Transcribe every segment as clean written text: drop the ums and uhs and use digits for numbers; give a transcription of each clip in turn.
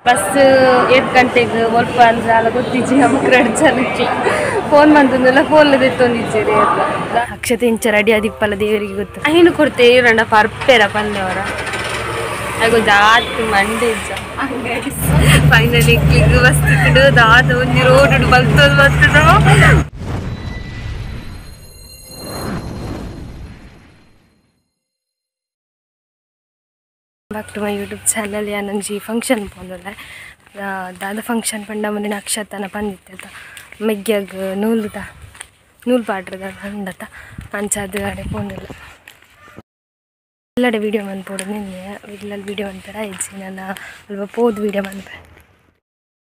Bus 8 ಗಂಟೆಗೆ ಒಲ್ಪ ಅಂದ್ರೆ ಅಲ್ಲ ಗೊತ್ತಿಜ್ಜಿ ನಮಕ್ 2 ಜನಕ್ಕೆ ಫೋನ್ ಬಂತಂದೆಲ್ಲ ಫೋನ್ ಎತ್ತೊಂದಿಜ್ಜಿ ಅಕ್ಷತೆ ಇಂಚ ರೆಡಿ ಆದಿಪ್ಪಲ್ಲ ದೇವರಿಗೆ ಗೊತ್ತು ಏನು ಕೊಡ್ತೇ ಇರೋಣ ಪರ್ಪೇರ ಪಂದವರ ಹಾಗೆ ಜಾತಿ ಮಂಡೆ ಇಜ್ಜ ಫೈನಲಿ ಕ್ಲಿಕ್ ಬಸ್ ತಿಕ್ಕಡು ದಾದ ಒಂಜಿ ರೋಡ್ ಬಲ್ತೋದು ಬರ್ತದೋ. Back to my YouTube channel. ಯಾನೊಂಜಿ function ಪೋಂದುಲ್ಲೆ ದಾದ ಫಂಕ್ಷನ್ ಪಂಡ ಮೊನ್ನೆ ಅಕ್ಷತನ ಪಂದಿತ್ತ ಮೆಗ್ಗ್ಯಾಗ್ ನೂಲುದ ನೂಲು ಪಾಡ್ರದ ಪಂಡತ ಅಂಚಾದ ಅಡೆ ಪೋಂದುಲ್ಲ ಎಲ್ಲಡೆ ವೀಡಿಯೋ ಮನ್ಪೊಡು ನಿನ್ನೆ ಇಲ್ಲಲ್ಲಿ ವೀಡಿಯೋ ಮನ್ಪೆರ ಇಜ್ಜಿ ನನ್ನ ಅಲ್ಪ ಪೋದು ವೀಡಿಯೋ ಮನ್ಪೆ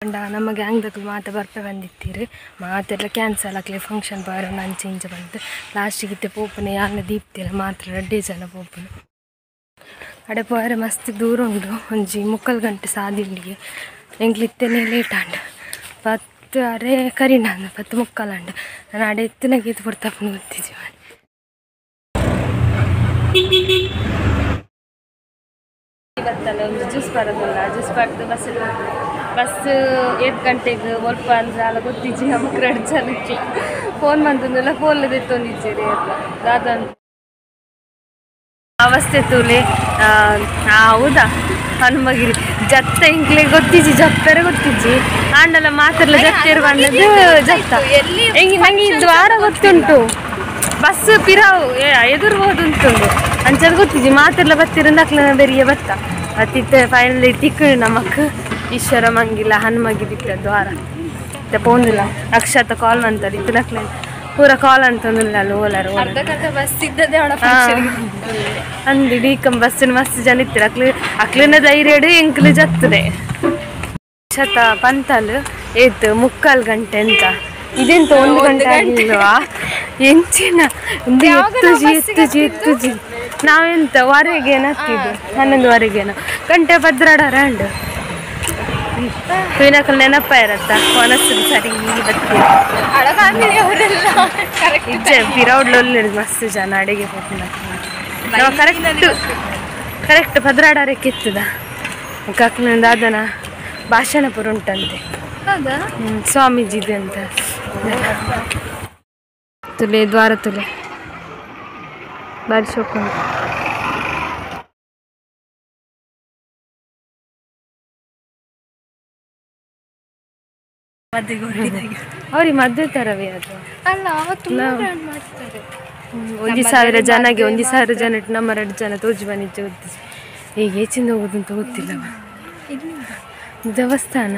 ಪಂಡ ನಮ್ಮ ಗ್ಯಾಂಗ್ದಕ್ಲು ಮಾತ ಬರ್ಪೆ ಬಂದಿತ್ತೀರಿ ಮಾತೆಲ್ಲ ಕ್ಯಾನ್ಸಲ್ ಆಕ್ಲೆ ಫಂಕ್ಷನ್ ಬಾರ ಅಂಚೆ ಇಂಚ ಬಂತು ಲಾಸ್ಟಿಗೆ ಇತ್ತೆ ಪೋಪುನೆ ಯಾರ್ನ ದೀಪ್ತಿಲ್ಲ ಮಾತ್ರ ರಡ್ಡೆ ಜನ ಪೋಪುನೆ ಅಡೆ ಪೋಯರೆ ಮಸ್ತ್ ದೂರ ಉಂಡು ಒಂಜಿ 3/4 ಗಂಟೆ ಸಾದಿಲ್ಲಿಗೆ ಎಂಕ್ಲು ಇತ್ತೆನೆ ಲೇಟ್ ಆಂಡ್ 10 ಅರೆ ಕರಿನ 10:45 ಆಂಡ್ ನಾನು ಅಡೆ ಎತ್ತಿನಾಗ ಇದು ಕೊಡ್ತಪ್ಪನ ಗೊತ್ತಿಜ್ಜಿ ಬತ್ತಲ್ಲ ಒಂದು ಜ್ಯೂಸ್ ಬರೋದಿಲ್ಲ ಜ್ಯೂಸ್ ಪಡೆದು ಬಸ್ ಬಸ್ 8 ಗಂಟೆಗೆ ಒಲ್ಪ ಅಂದ್ರೆ ಅಲ್ಲ ಗೊತ್ತಿಜ್ಜಿ ನಮಕ್ 2 ಜನಕ್ಕೆ ಫೋನ್ ಬಂತಂದೆಲ್ಲ ಫೋನ್ ಎತ್ತೊಂದಿಜ್ಜಿ ದಾದ ಅವಸ್ಥೆ ತೂಲೆ ಹೌದಾ ಹನುಮಗಿರಿ ಜತ್ತ ಇಂಕ್ಲೆ ಗೊತ್ತಿಜ್ಜಿ ಜತ್ತರೆ ಗೊತ್ತಿಜ್ಜಿ ಆಂಡಲ ಮಾತೆಲ್ಲ ಜತ್ತೇರು ಬಂದದ್ದು ಜತ್ತ ಹೆಂಗೆ ನಂಗೆ ಈ ದ್ವಾರ ಗೊತ್ತುಂಟು ಬಸ್ ಪಿರಾವು ಎದುರು ಹೋದುಂಟುಂಡು ಅಂಚದು ಗೊತ್ತಿಜ್ಜಿ ಮಾತೆಲ್ಲ ಬತ್ತಿರಂದು ಅಕ್ಲನ ಬೆರಿಯ ಬತ್ತ ಅತ್ತಿತ್ತೆ ಫೈನಲಿ ತಿಕ್ಕು ನಮಕ್ ಈಶ್ವರ ಮಂಗಿಲ್ಲ ಹನುಮಗಿರಿ ಇತ್ತ ದ್ವಾರ ಇತ್ತ ಪೋಂದಿಲ್ಲ ಅಕ್ಷತ ಕಾಲ್ ಅಂತಾರೆ ಇತ್ತು ಪೂರ ಕಾಲ್ ಅಂತಂದಿಲ್ಲ ಅಲ್ಲಿ ಓಲಾರ ಬಸ್ ಇದ್ದದೆ ಅಂದು ಇಡೀ ಬಸ್ ಮಸ್ತ್ ಜನ ಇತ್ತಿರ ಅಕ್ಲು ಅಕ್ಲಿನ ಧೈರ್ಯ ಎಂಕ್ಲು ಜತ್ತದೆ ಶತ ಪಂತಲ್ ಏತ್ 3/4 ಗಂಟೆ ಅಂತ ಇದೆಂತ 1 ಗಂಟೆ ಆಗಿಲ್ವಾ ಎಂಚಿನ ಒಂದು ಎತ್ತುಜಿ ಎತ್ತುಜಿ ಎತ್ತುಜಿ ನಾವೆಂತ ವರೆಗೇನ ಹತ್ತಿದ್ದು 11:15 ಗಂಟೆ 12 ಅಂಡು ತುಯಿನಕಲ್ ನೆನಪ ಇರತ್ತ ಮನಸ್ಸು ಸರಿ ಬತ್ತಿ ಇಜ್ಜೆ ಪಿರೌಡ್ಲೊಲ್ಲಿ ಮಸ್ತ್ ಜನ ಅಡಿಗೆ ಹೋಗ್ತಿಲ್ಲ ನಾವು ಕರೆಕ್ಟ್ ಕರೆಕ್ಟ್ 12 ಎತ್ತದ ಕಕ್ಲಿಂದ ಅದನ ಭಾಷಣ ಪುರ ಉಂಟಂತೆ ಸ್ವಾಮೀಜಿದೆ ಅಂತ ತುಲೆ ದ್ವಾರ ತುಲೆ ಬಾರಿ ಶೋಕ ಅವ್ರಿಗೆ ಮದುವೆ ತರವೇ ಅದು ಅಲ್ಲ ಮಾಡ್ತಾರೆ 1,000 ಜನಗೆ 1,000 ಜನ ಇಟ್ಟು ನಮ್ಮ 2 ಜನ ತೋಜಿ ಬನ್ನಿಚ್ಚೆ ಗೊತ್ತಿದೆ ಈಗ ಹೆಚ್ಚಿಂದ ಹೋಗುದು ಅಂತ ಗೊತ್ತಿಲ್ಲ. ದೇವಸ್ಥಾನ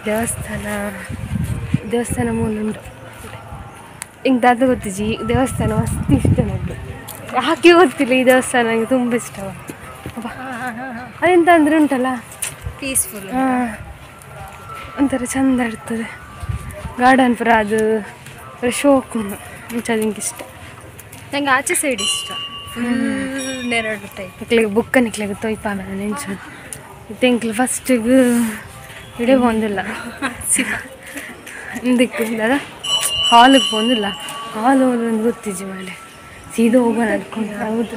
ದೇವಸ್ಥಾನ ದೇವಸ್ಥಾನ ಮೂಲುಂಟು ಹಿಂಗೆ ದಾದ ಗೊತ್ತಿಜ್ಜಿ ಈ ದೇವಸ್ಥಾನ ಮಸ್ತ್ ಇಷ್ಟ ನನಗೆ ಯಾಕೆ ಗೊತ್ತಿಲ್ಲ ಈ ದೇವಸ್ಥಾನ ನನಗೆ ತುಂಬ ಇಷ್ಟ. ಅದೆಂತ ಅಂದರೆ ಉಂಟಲ್ಲ ಪೀಸ್ಫುಲ್ ಒಂಥರ ಚಂದ ಇರ್ತದೆ ಗಾರ್ಡನ್ ಪುರ ಅದು ಶೋಕು ಅದು ಇಷ್ಟ ನಂಗೆ ಆಚೆ ಸೈಡ್ ಇಷ್ಟ ನೆರಳು ಟೈಪ್ ಮಕ್ಳಿಗೆ ಬುಕ್ಕ ನಿಕ್ಲಿಗೆ ತೊಯ್ಪ ನೆಂಚು ಎಂಕ್ಲು ಫಸ್ಟಿಗೆ ಇಡೇ ಬಂದಿಲ್ಲ ಹಿಂದಕ್ಕೆ ದಾದ ಹಾಲಿಗೆ ಬಂದಿಲ್ಲ ಹಾಲು ಹೋದ್ರೆ ಗೊತ್ತಿಜ್ಜಿ ಮೇಲೆ ಸೀದಾ ಹೋಗೋಣ ನಡ್ಕೊಂಡು. ಹೌದು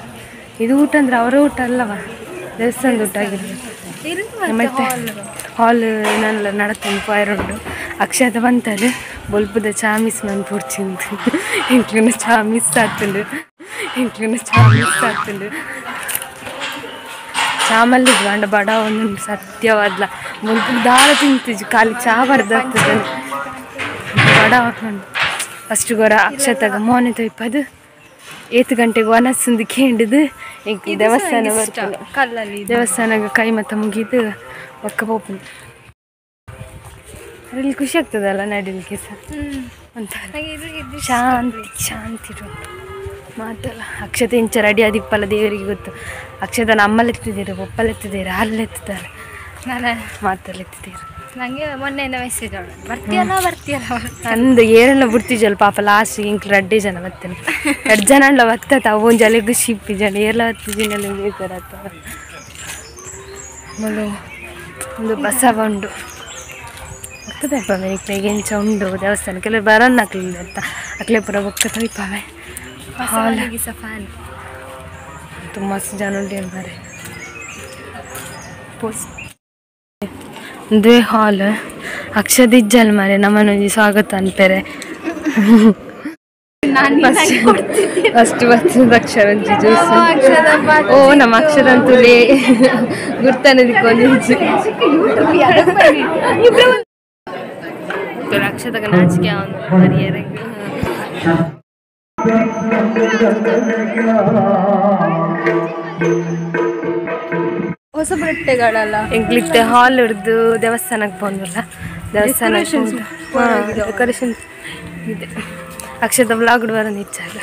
ಇದು ಊಟ ಅಂದ್ರೆ ಅವರ ಊಟ ಅಲ್ಲವ ದೇವಸ್ಥಾನದ ಊಟ ಆಗಿರ್ಬೇಕು. ಮತ್ತೆ ಹಾಲ್ ನಲ್ಲ ನಡತಂದು ಪೈರುಂಡು ಅಕ್ಷತ ಬಂತಲ್ಲ ಬೊಲ್ಪುದ ಚಾ ಮಿಸ್ ಮನ್ಪೊಡ್ಚಿಂದು ಎಂಕ್ಲಿನ ಚಾ ಮಿಸ್ ಆತುಂಡು ಎಂಕ್ಲಿನ ಚಾ ಮಿಸ್ ಆತುಂಡು ಚಾ ಮಲ್ಲಿದ್ವು ಅಂಡ ಬಡ ಒಂದೊಂದು ಸತ್ಯವಾದ್ಲ ಬೊಲ್ಪುಗ್ ದಾಳ ತಿಂತಿಜ್ಜಿ ಖಾಲಿ ಚಾ ಬರ್ದಾಗ್ತದೆ ಬಡ ಹಾಕೊಂಡು ಫಸ್ಟ್ ಗೊರ ಅಕ್ಷತಾಗ ಮೋನೆ ತೊಯ್ಪದು 8 ಗಂಟೆಗೆ ವನಸ್ಸಂದು ಕೇಂಡಿದ್ದು ಎಂಕ್ ದೇವಸ್ಥಾನ ಬರ್ತದೆ ಕಲ್ಲಲ್ಲಿ ದೇವಸ್ಥಾನಕ್ಕೆ ಕೈ ಮತ್ತ ಮುಗಿದು ಪಕ್ಕ ಪೋಪುಂಡು ಅಲ್ಲಿ ಖುಷಿ ಆಗ್ತದಲ್ಲ ನಡಿಲಿಕ್ಕೆ ಸಹ ಒಂಥರ ಶಾಂತಿ ಶಾಂತಿ ಉಂಟು ಮಾತಲ್ಲ. ಅಕ್ಷತೆ ಇಂಚ ರೆಡಿ ಆದಿಪ್ಪಲ್ಲ ದೇವರಿಗೆ ಗೊತ್ತು ಅಕ್ಷತ ನಮ್ಮಲ್ಲಿ ಎತ್ತಿದ್ದೀರು ಪಪ್ಪಲ್ಲಿ ಎತ್ತಿದ್ದೀರು ಅಲ್ಲಿ ಎತ್ತಿದ್ದಾರೆ ಮಾತಲ್ಲಿ ಎತ್ತಿದ್ದೀರು ನನಗೆ ಮೊನ್ನೆಯಿಂದ ಮೆಸೇಜ್ ಬರ್ತೀಯಲ್ಲ ಬರ್ತೀಯಲ್ಲ ಅಂದು ಏರೆಲ್ಲ ಬಿಡ್ತಿದ್ದಲ್ಲ ಪಾಪ ಲಾಸ್ಟ್ ಇಂಕ್ 2 ಜನ ಬರ್ತೇನೆ 2 ಜನ ಅಲ್ಲ ಬತ್ತ ಒಂದು ಜಲೆಗೂ ಶಿಪ್ಪಿ ಜನ ಏರ್ಲ ಬತ್ತಿಜಿನಲ್ಲಿ ಬೇಕಾರ ಮೊದಲು ಒಂದು ಬಸವ ಉಂಡು ಬರ್ತದೆ ಮೇಕ್ಲೆಗೆ ಎಂಚ ಉಂಡು ದೇವಸ್ಥಾನ ಕೆಲವು ಬರನ್ನ ಹಾಕ್ಲಿಲ್ಲ ಅಂತ ಅಕ್ಲೆ ಪುರ ಬೊಕ್ಕ ತೊಯ್ಪಾವೆ ಹಾಲ್ ಫ್ಯಾನ್ ತುಂಬ ಜನ ಉಂಟು ಬಾರೆ. Pose ದ್ವೇ ಹಾಲ್ ಅಕ್ಷದಿಜ್ಜಲ್ ಮಾರೆ ನಮ್ಮನೊಂಜಿ ಸ್ವಾಗತ ಅನ್ಪೇರೆ ಫಸ್ಟ್ ಬರ್ತದ ಅಕ್ಷರ ಒಂಜಿ ಜ್ಯೂಸ್ ಓ ನಮ್ಮ ಅಕ್ಷರ ಅಂತಲೇ ಗುರ್ತಾನೆ ದಿಕ್ಕೊಂಜಿ ಅಕ್ಷತಗ ನಾಚಿಕೆ ಅವನು ಹರಿಯರಿಗೆ ಹೊಸ ಬಟ್ಟೆಗಳಲ್ಲ ಎಂಕ್ಲಿತ್ತೆ ಹಾಲ್ ಹಿಡ್ದು ದೇವಸ್ಥಾನಕ್ಕೆ ಬಂದ್ವಲ್ಲ ದೇವಸ್ಥಾನ ಡೆಕೋರೇಷನ್ ಇದೆ ಅಕ್ಷತ ಬ್ಲಾಗ್ ಬರೋದು ಹೆಚ್ಚಾಗ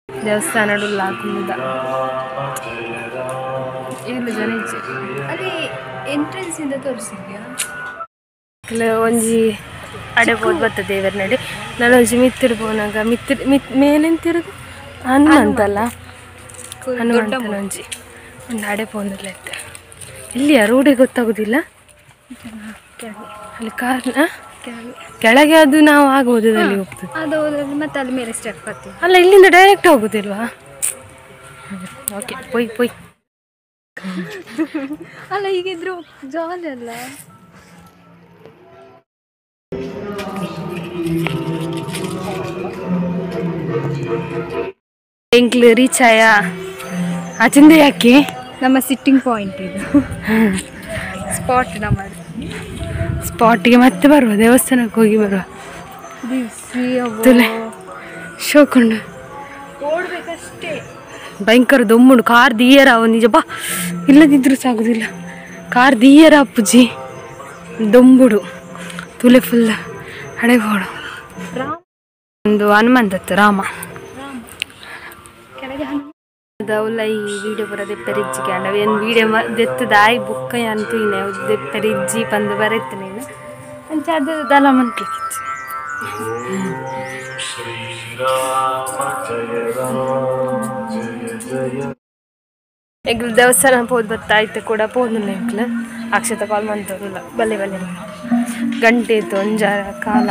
ದೇವಸ್ಥಾನ ಹಾಕುದ ಏಳು ಜನ ಇಜ್ಜೆ ಅಲ್ಲಿ ಎಂಟ್ರೆನ್ಸ್ ಇಂದ ತೋರಿಸಿದ್ಯಾ ಒಂಜಿ ಅಡೆ ಬೋದ್ ಬತ್ತ ದೇವರ ನಡೆ ನಾನೊಂಜಿ ಮಿತ್ತಿರ್ ಪೋನಾಗ ಮಿತ್ತಿರ್ ಮಿತ್ ಮೇಲೆಂತಿರುದು ಹನುಮಂತಲ್ಲ ಹನುಮಂತನ ಒಂಜಿ ಒಂದು ಅಡೆ ಪೋಂದಲ್ಲ ಇತ್ತು ಇಲ್ಲಿಯ ರೋಡೇ ಗೊತ್ತಾಗೋದಿಲ್ಲ ಅಲ್ಲಿ ಕಾರ್ನ ಕೆಳಗೆ ಅದು ನಾವು ಆಗ್ಬೋದು ಅಲ್ಲಿ ಹೋಗ್ತದೆ ಅದು ಮತ್ತೆ ಅಲ್ಲಿ ಮೇಲೆ ಸ್ಟೆಪ್ ಹತ್ತಿ ಅಲ್ಲ ಇಲ್ಲಿಂದ ಡೈರೆಕ್ಟ್ ಹೋಗುದಿಲ್ವಾ ಓಕೆ ಪೊಯ್ ಪೊಯ್ ಅಲ್ಲ ಹೀಗಿದ್ರು ಜಾಲಿ ಅಲ್ಲ ಎಂಕ್ಲು ರೀಚ್ ಆಯ ಆಚಿಂದ ಯಾಕೆ ನಮ್ಮ ಸಿಟ್ಟಿಂಗ್ ಪಾಯಿಂಟ್ ಇದು ಸ್ಪಾಟ್ ನಮ್ಮ ಸ್ಪಾಟಿಗೆ ಮತ್ತೆ ಬರುವ ದೇವಸ್ಥಾನಕ್ಕೆ ಹೋಗಿ ಬರುವ ತುಲೆ ಶೋಕೊಂಡು ಓಡ್ಬೇಕಷ್ಟೇ ಭಯಂಕರ ದೊಮ್ಮುಡು ಕಾರ್ ದಿಯರ ನಿಜ ಬಾ ಇಲ್ಲದಿದ್ರು ಸಾಗುದಿಲ್ಲ ಕಾರ್ ದಿಯರ ಅಪ್ಪುಜಿ ದೊಂಬುಡು ತುಲೆ ಫುಲ್ ಹಡೆಗೋಡು ಒಂದು ಹನುಮಂತತ್ತು ರಾಮ ದೌಲ ಈ ವಿಡಿಯೋ ಬರೋದೆ ಪೆರಿಜ್ಜಿಗೆ ಅಂಡ ಏನು ವಿಡಿಯೋ ದೆತ್ತದಾಯ್ ಬುಕ್ಕ ಅಂತೂ ಇನ್ನ ಪೆರಿಜ್ಜಿ ಬಂದು ಬರತ್ತೆ ನೀನು ಅಂಚ ಅದು ದಲ ಮನ್ಕ್ಲಿಕ್ಕಿತ್ತು ಎಂಗ್ಲು ದೇವಸ್ಥಾನ ಪೋದು ಬತ್ತಾಯ್ತು ಕೂಡ ಪೋದಿಲ್ಲ ಎಂಕ್ಲು ಅಕ್ಷತ ಕಾಲ್ ಮಂತಲ್ಲ ಬಲ್ಲೆ ಬಲ್ಲೆ ಗಂಟೆ ಇತ್ತು ಒಂಜಾರ ಕಾಲ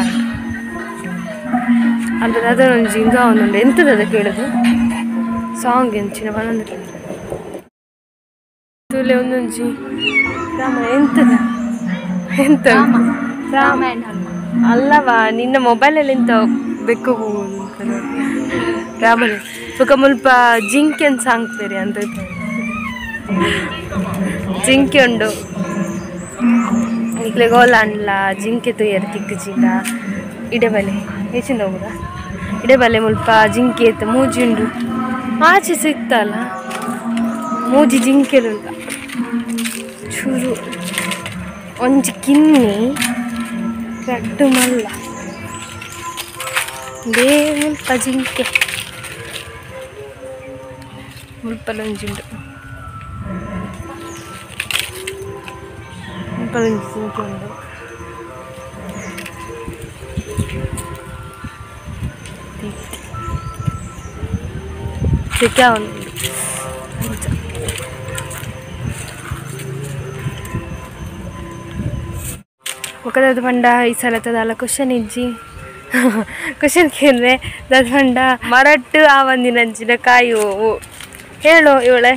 ಅಂದ್ರೆ ಅದನ್ನೊಂಜಿ ಇಂದು ಅವನೊಂದು ಎಂತದ ಅದು ಕೇಳೋದು ಸಾಂಗ್ ಎಂಚಿನ ಬಂದು ತುಲೆ ಒಂದೊಂಜಿ ರಾಮ ಎಂತದ ಎಂತ ರಾಮ ಅಲ್ಲವಾ ನಿನ್ನ ಮೊಬೈಲಲ್ಲಿ ಎಂತ ಬೆಕ್ಕು ರಾಮನ ಬೊಕ ಮುಲ್ಪ ಜಿಂಕೆ ಅಂತ ಸಾಂಗ್ ಬೇರೆ ಅಂತ ಜಿಂಕೆ ಉಂಡು ನಿಕ್ಲೆ ಗೋಲಾಂಡ್ಲ ಜಿಂಕೆ ತುಯ್ಯರ್ ತಿಕ್ಕು ಜಿಂಗ ಇಡೆ ಬಲೆ ಹೆಚ್ಚಿಂದ ಹೋಗುದಾ ಇಡೆ ಬಲೆ ಮುಲ್ಪ ಜಿಂಕೆ ಇತ್ತು ಮೂಜಿ ಉಂಡು ಆಚೆ ಸಿಕ್ತಲ್ಲ ಮೂಜಿ ಜಿಂಕೆಲುಂಟ ಚೂರು ಒಂಜಿ ಕಿನ್ನಿ ರಡ್ಡು ಮಲ್ಲ they ಮುಲ್ಪ ಜಿಂಕೆ ಮುಲ್ಪಲೊಂಜಿ ಉಂಡು ಮುಲ್ಪಲೊಂಜಿ ಜಿಂಕೆ ಉಂಡು ಸಿಕ್ಕಾವನು ఒకదాದ ಪಂಡ ಈ ಸಲತದಲ್ಲ ಕ್ವಶನ್ ಇಜ್ಜಿ ಕ್ವಶನ್ ಕೇಳಿದ್ರೆ ದಾದ ಪಂಡ ಮರಟ್ಟು ಆ ಒಂದಿನ ಅಂಚಿನ ಕಾಯಿ ಹೂವು ಹೇಳು ಇವಳೆ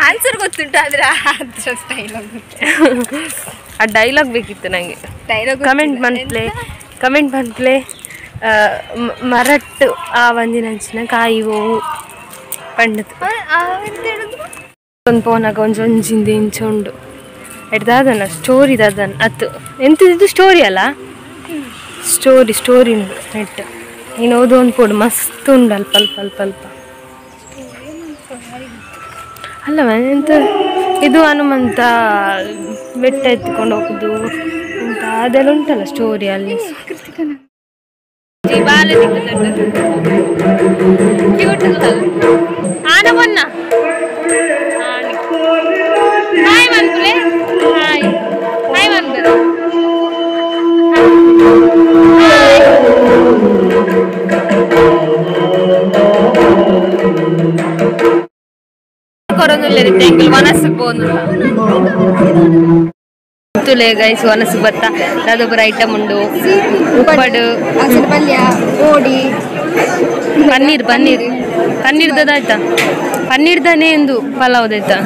ಆನ್ಸರ್ ಗೊತ್ತುಂಟು ಆದ್ರೆ ಡೈಲಾಗ್ ಆ ಡೈಲಾಗ್ ಬೇಕಿತ್ತು ನನಗೆ ಡೈಲಾಗ್ ಕಮೆಂಟ್ ಮನ್ಪ್ಲೆ ಕಮೆಂಟ್ ಮನ್ಪ್ಲೆ ಮರಟ್ಟು ಆ ಒಂದಿನ ಅಂಚಿನ ಕಾಯಿ ಹೂವು ಪಂಡದು ಒಂದು ಪೋನಾಗ ಒಂಜಿ ಒಂಜಿಂದ ಇಂಚ ಉಂಡು ದಾದನ ಸ್ಟೋರಿ ದಾದನ್ ಅತ್ತು ಎಂತದಿದ್ದು ಸ್ಟೋರಿ ಅಲ್ಲ ಸ್ಟೋರಿ ಸ್ಟೋರಿ ಉಂಡು ನೆಟ್ ನೀನು ಓದು ಒಂದು ಪೋಡು ಮಸ್ತ್ ಉಂಡು ಅಲ್ಪ ಅಲ್ಪ ಅಲ್ಪ ಅಲ್ಪ ಅಲ್ಲವ ಎಂತ ಇದು ಹನುಮಂತ ಬೆಟ್ಟ ಎತ್ಕೊಂಡು ಹೋಗುದು ಎಂತ ಅದೆಲ್ಲ ಉಂಟಲ್ಲ ಸ್ಟೋರಿ ಅಲ್ಲಿ ಹಾಯ್ ಮನ್ಕುಲೆ ಹಾಯ್ ಹಾಯ್ ಮನ್ಕುಲೆ ಕೊರೊಂದುಲ್ಲೆರ್ ಎಂಕುಲು ಮನಸ್ಸು ಪೋನುಲ್ಲ ತುಲೆ ಗೈಸ್ ಒನಸು ಬತ್ತ ದಾದೊಬ್ಬರ ಐಟಮ್ ಉಂಡು ಉಪ್ಪಡು ಪಲ್ಯ ಓಡಿ ಪನ್ನೀರ್ ಪನ್ನೀರ್ ಪನ್ನೀರ್ದದ ಆಯ್ತಾ ಪನ್ನೀರ್ದನೇ ಎಂದು ಪಲಾವ್ದಾಯ್ತಾ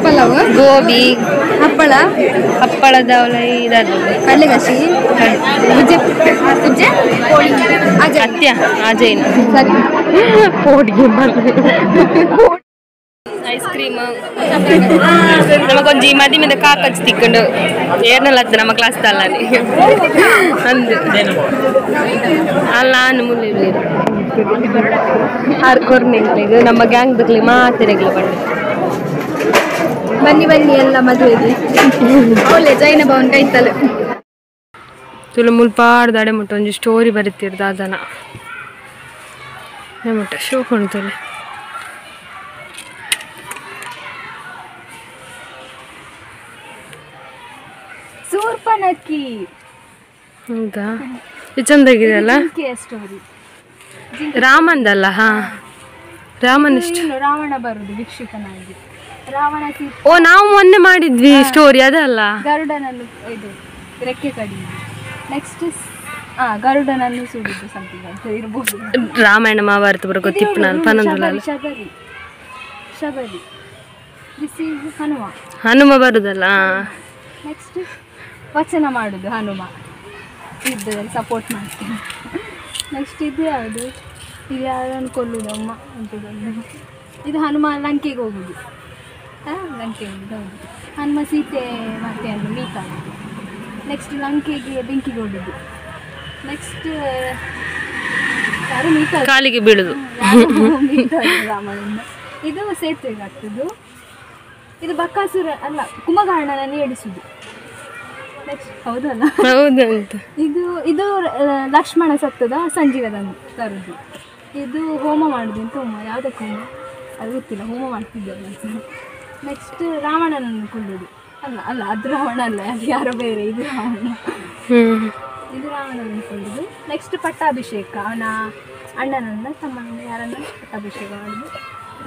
ಪಲಾವ್ ಗೋಬಿ ಹಪ್ಪಳ ಹಪ್ಪಳದ ಇದಾದ ಕಡಲೆಗಸಿ ಅತ್ಯ ಅಜೈನ್ ಸರಿ ಐಸ್ ಕ್ರೀಮ್ ನಮಗೊಂಜಿ ಮದಿಮೆದ ಕಾಕಚ್ಚಿ ತಿಕ್ಕೊಂಡು ಏರ್ನಲ್ಲ ಅತ್ತ ನಮ್ಮ ಕ್ಲಾಸ್ ತಲ್ಲಾನೆ ಅಂದು ಅಲ್ಲ ಮುಲ್ಲೆ ಆರು ಕೊರ್ನೆಂಗ್ಲಿಗೆ ನಮ್ಮ ಗ್ಯಾಂಗ್ ದಕ್ಲಿ ಮಾತೆರೆಗ್ಲು ಬಂಡು ಬನ್ನಿ ಬನ್ನಿ ಎಲ್ಲ ಮದುವೆಗೆ ಒಳ್ಳೆ ಜೈನ ಭವನ್ ಕೈತಲು ತುಳು ಮುಲ್ಪಾಡ್ದಾಡೆ ಮುಟ್ಟ ಒಂಜಿ ಸ್ಟೋರಿ ಬರೀತಿರ್ದ ಅದನ ಮುಟ್ಟ ಶೋ ತುಲೆ ಸೂರ್ಪನಕ್ಕಿ ಹೌದಾ ಇದು ಚಂದಾಗಿದೆ ಅಲ್ಲ ಸ್ಟೋರಿ ರಾಮಂದಲ್ಲ ಹಾ ರಾಮನ ರಾವಣ ಬರುದು ಭಿಕ್ಷುಕನಾಗಿ ರಾವಣ ಓ ನಾವು ಮೊನ್ನೆ ಮಾಡಿದ್ವಿ ಸ್ಟೋರಿ ಅದಲ್ಲ ಗರುಡನನ್ನು ಇದು ರೆಕ್ಕೆ ಕಡಿಯುವುದು ನೆಕ್ಸ್ಟ್ ಗರುಡನನ್ನು ಸುಡಿದ್ದು ಸಮಥಿಂಗ್ ಅಂತ ಇರಬಹುದು ರಾಮಾಯಣ ಮಹಾಭಾರತ ಬರೋ ಗೊತ್ತಿಪ್ಪು ನಾನು ಪನ್ನೊಂದು Shabari Shabari this is Hanuma Hanuma ಬರುದಲ್ಲ ನೆಕ್ಸ್ಟ್ ವಚನ ಮಾಡುದು ಹನುಮ ಯುದ್ಧದಲ್ಲಿ ಸಪೋರ್ಟ್ ಮಾಡ್ತೀನಿ ನೆಕ್ಸ್ಟ್ ಇದು ಯಾವುದು ಇದು ಯಾರನ್ನು ಕೊಲ್ಲುದು ಅಮ್ಮ ಅಂತ ಇದು ಹನುಮ ಲಂಕೆಗೆ ಹೋಗುದು ಲಂಕೆಗೆ ಹೋಗುದು ಹೌದು ಹನುಮ ಸೀತೆ ಮಾತೆಯನ್ನು ಮೀಟ್ ಆಗುದು ನೆಕ್ಸ್ಟ್ ಲಂಕೆಗೆ ಬೆಂಕಿಗೆ ಹೊಡುದು ನೆಕ್ಸ್ಟ್ ಯಾರು ಮೀಟ್ ಕಾಲಿಗೆ ಬೀಳುದು ಮೀಟ್ ಆಗುದು ರಾಮನಿಂದ ಇದು ಸೇತುವೆಗೆ ಆಗ್ತದ್ದು ಇದು ಬಕಾಸುರ ಅಲ್ಲ ಕುಂಭಕರ್ಣನನ್ನು ಎಡಿಸುದು ನೆಕ್ಸ್ಟ್ ಹೌದಲ್ಲ ಹೌದಂತ ಇದು ಇದು ಲಕ್ಷ್ಮಣ ಸತ್ತದ ಸಂಜೀವದನ್ನು ತರುದು ಇದು ಹೋಮ ಮಾಡುದು ಅಂತ ಹೋಮ ಯಾವುದಕ್ಕೆ ಹೋಮ ಅದು ಗೊತ್ತಿಲ್ಲ ಹೋಮ ಮಾಡ್ತಿದ್ದಲ್ಲ ನೆಕ್ಸ್ಟ್ ರಾವಣನನ್ನು ಕೊಲ್ಲುದು ಅಲ್ಲ ಅಲ್ಲ ಅದು ರಾವಣ ಅಲ್ಲ ಅದು ಯಾರೋ ಬೇರೆ ಇದು ರಾವಣ ಇದು ರಾವಣನನ್ನು ಕೊಲ್ಲುದು ನೆಕ್ಸ್ಟ್ ಪಟ್ಟಾಭಿಷೇಕ ಅವನ ಅಣ್ಣನನ್ನು ತಮ್ಮನನ್ನು ಯಾರನ್ನು ಪಟ್ಟಾಭಿಷೇಕ ಮಾಡುದು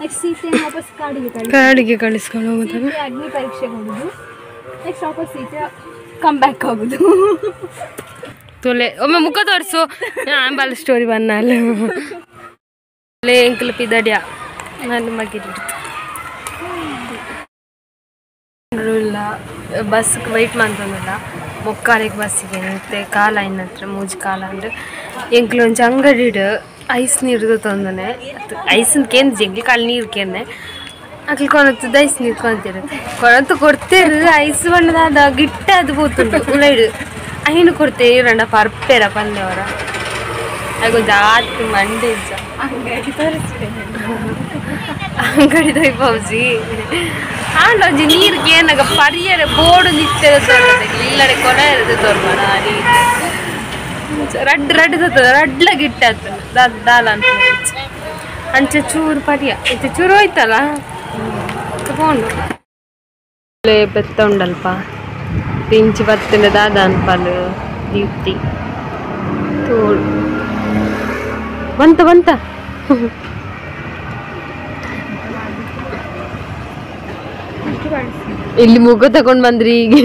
ನೆಕ್ಸ್ಟ್ ಸೀತೆಯನ್ನು ವಾಪಸ್ ಕಾಡಿಗೆ ಕಾಡಿಗೆ ಕಳಿಸ್ಕೊಂಡು ಹೋಗುದಲ್ಲ ಅಗ್ನಿ ಪರೀಕ್ಷೆಗೆ ಹೋಗುದು ನೆಕ್ಸ್ಟ್ ವಾಪಸ್ ಸೀತೆ ಕಮ್ ಬ್ಯಾಕ್ ಆಗುದು ತೊಲೆ ಒಮ್ಮೆ ಮುಖ ತೋರಿಸು ಆಂಬಲ್ ಸ್ಟೋರಿ ಬನ್ನಲ್ಲ ಎಂಕಲ್ ಪಿದಡ್ಯ ನನ್ನ ಮಗಿರಿ ಇಲ್ಲ ಬಸ್ಗೆ ವೆಯ್ಟ್ ಮಾಡ್ತಂದಲ್ಲ ಮೊಕ್ಕಾಲಿಗೆ ಬಸ್ಸಿಗೆ ಮತ್ತೆ ಕಾಲ ಇನ್ನತ್ರ ಮೂಜಿ ಕಾಲ ಅಂದ್ರೆ ಎಂಕ್ಲು ಒಂಜಿ ಅಂಗಡಿಡು ಐಸ್ ನೀರು ತಂದನೆ ಐಸ್ ಕೇಂದ್ರ ಜಗ್ಗಿ ಕಾಲು ನೀರು ಕೇಂದ್ರೆ ಅಕ್ಲಿ ಕೊನತ್ತದ ಐಸ್ ನೀರು ಕೊಂತೀರು ಕೊನತ್ತು ಕೊಡ್ತೇರು ಐಸ್ ಬಣ್ಣದ ಗಿಟ್ಟ ಅದು ಪೋತುಂಡು ಉಲೈಡು ಐನು ಕೊಡ್ತೇ ಇರಂಡ ಪರ್ಪೇರ ಪಲ್ಲೆವರ ಹಾಗು ಜಾತಿ ಮಂಡೆ ಇಜ್ಜ ಅಂಗಡಿ ದೊಯ್ಪೌಜಿ ಆಂಡ ಒಂಜಿ ನೀರು ಕೇನಗ ಪರಿಯರೆ ಬೋರ್ಡ್ ನಿತ್ಯದ ಇಲ್ಲಡೆ ಕೊಡ ಇರೋದು ತೋರ್ಬಾಣ ಅರಿ ರಡ್ಡ್ ರಡ್ಡ್ ತತ್ತದ ರಡ್ಲ ಗಿಟ್ಟ ದಾಲ ಅಂತ ಅಂಚೆ ಚೂರು ಪರಿಯ ಇತ್ತೆ ಚೂರು ಹೋಯ್ತಲ್ಲ ತಗೊಂಡು ಬೆತ್ತ ಉಂಡಲ್ಪ ಪಿಂಚಿ ಬತ್ತಿನ ದಾದ ಅನ್ಪಲು ದೀಪ್ತಿ ತೋಳು ಬಂತ ಬಂತ ಇಲ್ಲಿ ಮುಗ ತಗೊಂಡ್ ಬಂದ್ರಿ ಈಗ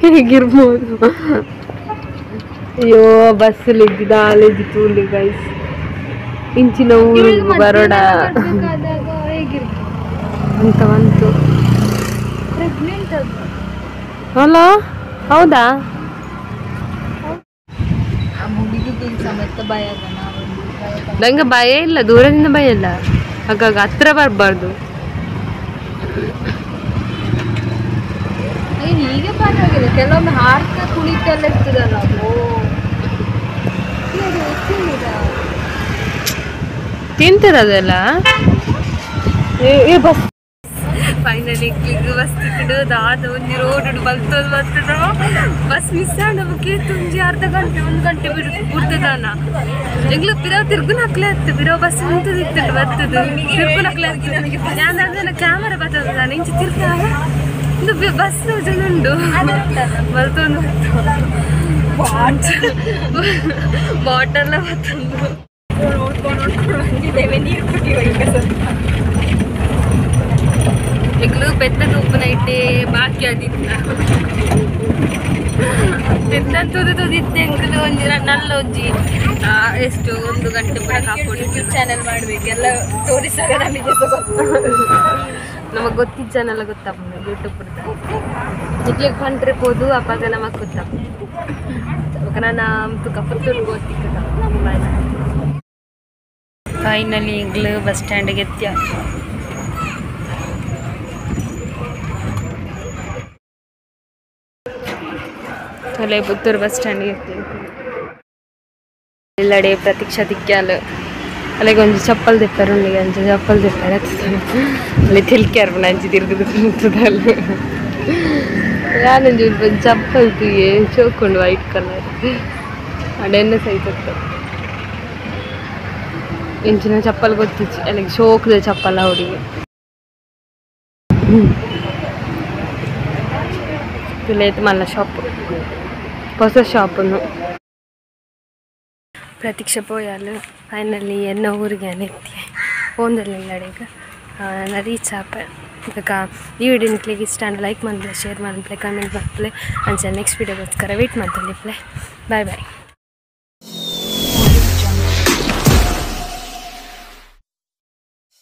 ಹೇಗಿರ್ಬೋದು ಅಯ್ಯೋ ಬಸ್ ಇದ್ದಿದ್ದ ಅಲ್ಲಿದ್ದು ತೂಲಿ ಗೈಸ್ ಇಂಚಿನ ಊರು ಬರೋಡ ಅಂತ ಬಂತು ಅಲ್ಲ ಹೌದಾ ನಂಗೆ ಭಯ ಇಲ್ಲ ದೂರದಿಂದ ಭಯ ಇಲ್ಲ ಹಾಗಾಗಿ ಹತ್ರ ಬರಬಾರ್ದು ಹೀಗೆ ಪರವಾಗಿಲ್ಲ ಕೆಲವೊಮ್ಮೆ ಹಾಡ್ತಾ ಕುಣಿತೆಲ್ಲ ಇರ್ತದಲ್ಲ ಓ ತಿಂತೀರ ಅದೆಲ್ಲ ಏ ಬಸ್ ಫೈನಲಿ ಬಸ್ ತಿಕ್ಕಡು ದಾದ ಒಂಜಿ ರೋಡ್ ಬಲ್ತೋದು ಬರ್ತದ ಬಸ್ ಮಿಸ್ ಆಂಡ ಬೊಕ್ಕ ಒಂಜಿ ಅರ್ಧ ಗಂಟೆ ಒಂದು ಗಂಟೆ ಬಿಡು ಬಿಡ್ತದಾನ ಎಂಗ್ಲು ಪಿರವ್ ತಿರ್ಗುನ ಹಾಕ್ಲೆ ಅತ್ತು ಪಿರವ್ ಬಸ್ ಉಂಟದಿತ್ತು ಬರ್ತದ ತಿರ್ಗುನ ಹಾಕ್ಲೆ ಅತ್ತು ನಾನು ಅದನ್ನ ಕ್ಯಾಮರಾ ಬರ್ತದ ನಾನು ಇಂಚಿ ತಿರ್ಗಾಗ ಇದು ಬಸ್ ಜನ ಉಂಡು ಬಲ್ತೊಂದು ಬಾಟಲ್ ಬತ್ತೊಂದು ನೋಡ್ಕೊಂಡು ನೋಡ್ಕೊಂಡು ಬಂದಿದ್ದೇವೆ ನೀರು ಕುಡಿಯುವ ಈಗ ಸ್ವಲ್ಪ. ಎಂಕ್ಲು ಪೆತ್ತ ತೂಪುನ ಇಟ್ಟೆ ಬಾಕಿ ಆದಿತ್ತ ಪೆತ್ತ ತೂದು ತೂದಿತ್ತೆ ಎಂಕ್ಲು ಒಂಜಿ ನಲ್ಲ ಒಂಜಿ ಎಷ್ಟು ಒಂದು ಗಂಟೆ ಪೂರ ಕಾಪೊಡು. ಯೂಟ್ಯೂಬ್ ಚಾನೆಲ್ ಮಾಡಬೇಕೆಲ್ಲ ತೋರಿಸಾಗ ನಮಗೆ ನಮಗೆ ಗೊತ್ತಿದ್ದ ಚಾನೆಲ್ ಗೊತ್ತಾಪುಂಡು ಯೂಟ್ಯೂಬ್ ನಿಕ್ಲೆಗ್ ಪಂಡ್ರೆ ಪೋದು ಅಪ್ಪಾಗ ನಮಗೆ ಗೊತ್ತಾಪುಂಡು. ಬೊಕ ನನ ತುಕ ಪುತ್ತೂರು ಗೊತ್ತಿಕ್ಕ. ಫೈನಲಿ ಎಂಕ್ಲು ಬಸ್ ಸ್ಟ್ಯಾಂಡ್ಗೆ ಎತ್ತಿಯ. ಅಲ್ಲೇ ಪುತ್ತೂರು ಬಸ್ ಸ್ಟ್ಯಾಂಡ್ಗೆ ಎತ್ತಿ ಇಲ್ಲಡೆ ಪ್ರತೀಕ್ಷಾ ತಿಕ್ಕ್ಯಾಲ್. ಅಲ್ಲಿಗೆ ಒಂಜಿ ಚಪ್ಪಲ್ ದೆಪ್ಪರೆ ಉಂಡಿಗೆ ಅಂಚ ಚಪ್ಪಲ್ ದೆಪ್ಪರೆ ಅಲ್ಲಿ ತಿಲ್ಕ್ಯಾರ್ ಪುಣ ಅಂಚಿ ತಿರ್ಗುದು ತಿಂತದಲ್ಲ ಯಾನೊಂಜಿ ಒಂಜಿ ಚಪ್ಪಲ್ ತೂಯೆ ಚೋಕುಂಡು ವೈಟ್ ಕಲರ್ ಅಡೆನ್ನ ಸೈತ್ ಇಂಚಿನ ಚಪ್ಪಲ್ ಗೊತ್ತಿಚ್ಚಿ ಅಲ್ಲಿಗೆ ಶೋಕ್ದ ಚಪ್ಪಲ್ ಅವರಿಗೆ ಪಿಲೇತ್ ಮಲ್ಲ ಶಾಪ್ ಹೊಸ ಶಾಪನ್ನು. ಪ್ರತೀಕ್ಷೆ ಪೋಯಾಲು ಫೈನಲಿ ಎನ್ನ ಊರಿಗೆ ಎತ್ತಿ ಫೋನ್ದಲ್ಲಿ ನಾನು ರೀಚ್ ಆಪೆ. ಇವಾಗ ಈ ವಿಡಿಯೋ ನಿಕ್ಲಿಗೆ ಇಷ್ಟ ಅಂದ್ರೆ ಲೈಕ್ ಮಾಡಪ್ಲೆ, ಶೇರ್ ಮಾಡಪ್ಲೆ, ಕಮೆಂಟ್ ಮಾಡಪ್ಲೆ. ಅಂಚೆ ನೆಕ್ಸ್ಟ್ ವೀಡಿಯೋಗೋಸ್ಕರ ವೆಯ್ಟ್ ಮಾಡ್ತಂದಿಪ್ಲೆ. Bye boy.